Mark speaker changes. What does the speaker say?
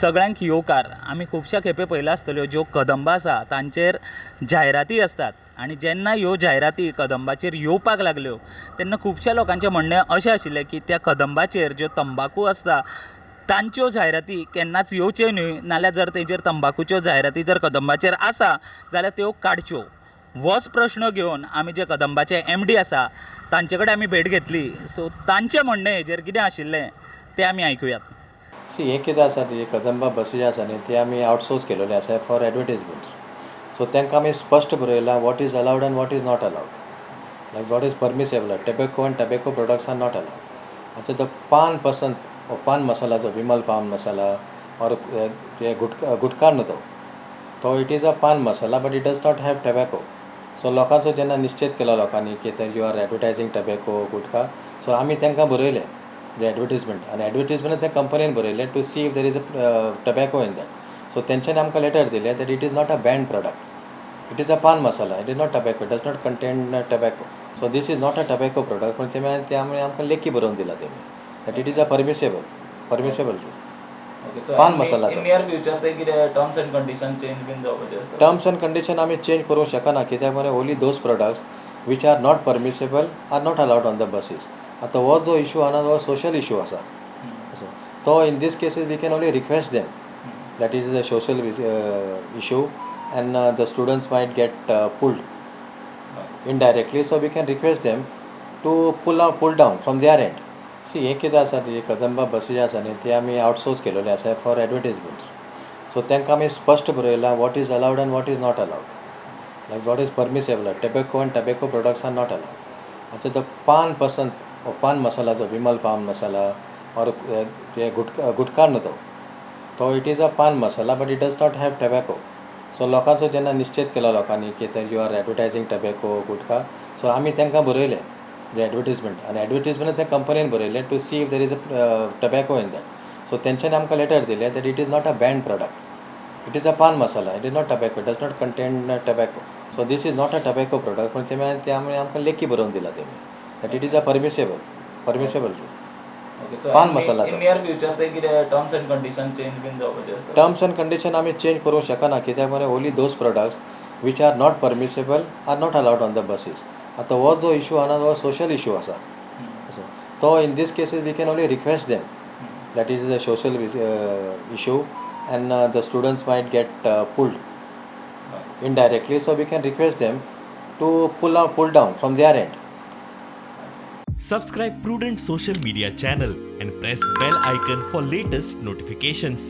Speaker 1: सगळ्यांक येवकार. आमी खुबश्या खेपे पळयला आसतल्यो, ज्यो कदंबा आसा तांचेर जायराती आसतात आनी जेन्ना ह्यो जायराती कदंबाचेर येवपाक लागल्यो तेन्ना खुबश्या लोकांचें म्हणणें अशें आशिल्लें की त्या कदंबाचेर ज्यो तंबाकू आसता तांच्यो जायराती केन्नाच येवच्यो न्हय, नाल्यार जर तेजेर तंबाकूच्यो जायराती जर कदंबाचेर आसा जाल्यार त्यो काडच्यो. होच प्रश्न घेवन आमी जे कदंबाचे एमडी आसा तांचे कडेन आमी भेट घेतली. सो तांचें म्हणणें हेजेर कितें आशिल्लें तें आमी आयकुयात.
Speaker 2: सी, हें कितें आसा, ती कदंबा बसी आसा न्ही, ती आमी आउटसोर्स केलेली आसा फॉर एडवर्टीजमेंट्स. सो तांकां आमी स्पश्ट बरयलां what is allowed and what is not allowed, like what is permissible. Tobacco and tobacco products are not allowed. आतां तो पान पसंत पान मसाला जो विमल पान मसाला ऑर ते गुटखा, गुटखा न्हू तो, तो it is a pan masala, but it does not have tobacco. So लोकांचो जेन्ना निश्चेद केलो लोकांनी की you are advertising tobacco, gutkha, so आमी तांकां बरयलें एडवर्टीजमेंट आनी एडवर्टीजमेंट त्या कंपनीन बरयलें to see if there is a tobacco in that. So तेंच्यांनी आमकां लेटर दिलें that it is not a banned product, it is a pan masala, it is not tobacco, it does not contain tobacco. So this is not a tobacco product. पण तेमी ते आमी आमकां लेखी बरोवन दिलां तेमी that it is a permissible pan masala.
Speaker 1: In near future ते कितें टर्म्स एंड कंडिशन चेंज बीन जावपाचें आसा?
Speaker 2: टर्म्स एंड कंडिशन आमी चेंज करूंक शकना, कित्याक मरे, only those products which are not permissible are not allowed on the buses. आतां हो जो इशू आहा हो सोशल इशू आसा. सो तो in these cases we can only request them that is a social issue and the students might get pulled indirectly, so we can request them to pull down from their end. See, हें कितें आसा, ती कदंबा बसी आसा न्ही, ती आमी outsource केलेली आसा फॉर एडवर्टीजमेंट्स. सो तांकां आमी स्पश्ट बरयलां what is allowed and what is not allowed, like what is permissible. Tobacco and tobacco products are not allowed. आतां तो पान पसंत पान मसाला जो विमल पान मसाला ऑर ते गुटखा, गुटखा न्हू तो, तो it is a pan masala, but it does not have tobacco. So लोकांचो जेन्ना निश्चेद केलो लोकांनी की you are advertising tobacco, gutkha, so आमी तांकां बरयलें एडवर्टीजमेंट आनी एडवर्टीजमेंट त्या कंपनीन बरयलें to see if there is a tobacco in that. So तेंच्यांनी आमकां लेटर दिलें that it is not a banned product, it is a pan masala, it is not tobacco, it does not contain tobacco. So this is not a tobacco product. पण तेमी ते आमी आमकां लेखी बरोवन दिलां तेमी that it is a permissible pan masala.
Speaker 1: In near future ते कितें टर्म्स एंड कंडिशन चेंज बीन जावपाचें आसा?
Speaker 2: टर्म्स एंड कंडिशन आमी चेंज करूंक शकना, कित्याक मरे, only those products which are not permissible are not allowed on the buses. आतां हो जो इशू आहा हो सोशल इशू आसा. सो तो in these cases we can only request them that is a social issue and the students might get pulled indirectly, so we can request them to pull down from their end.
Speaker 3: Subscribe Prudent Social Media channel and press bell icon for latest notifications.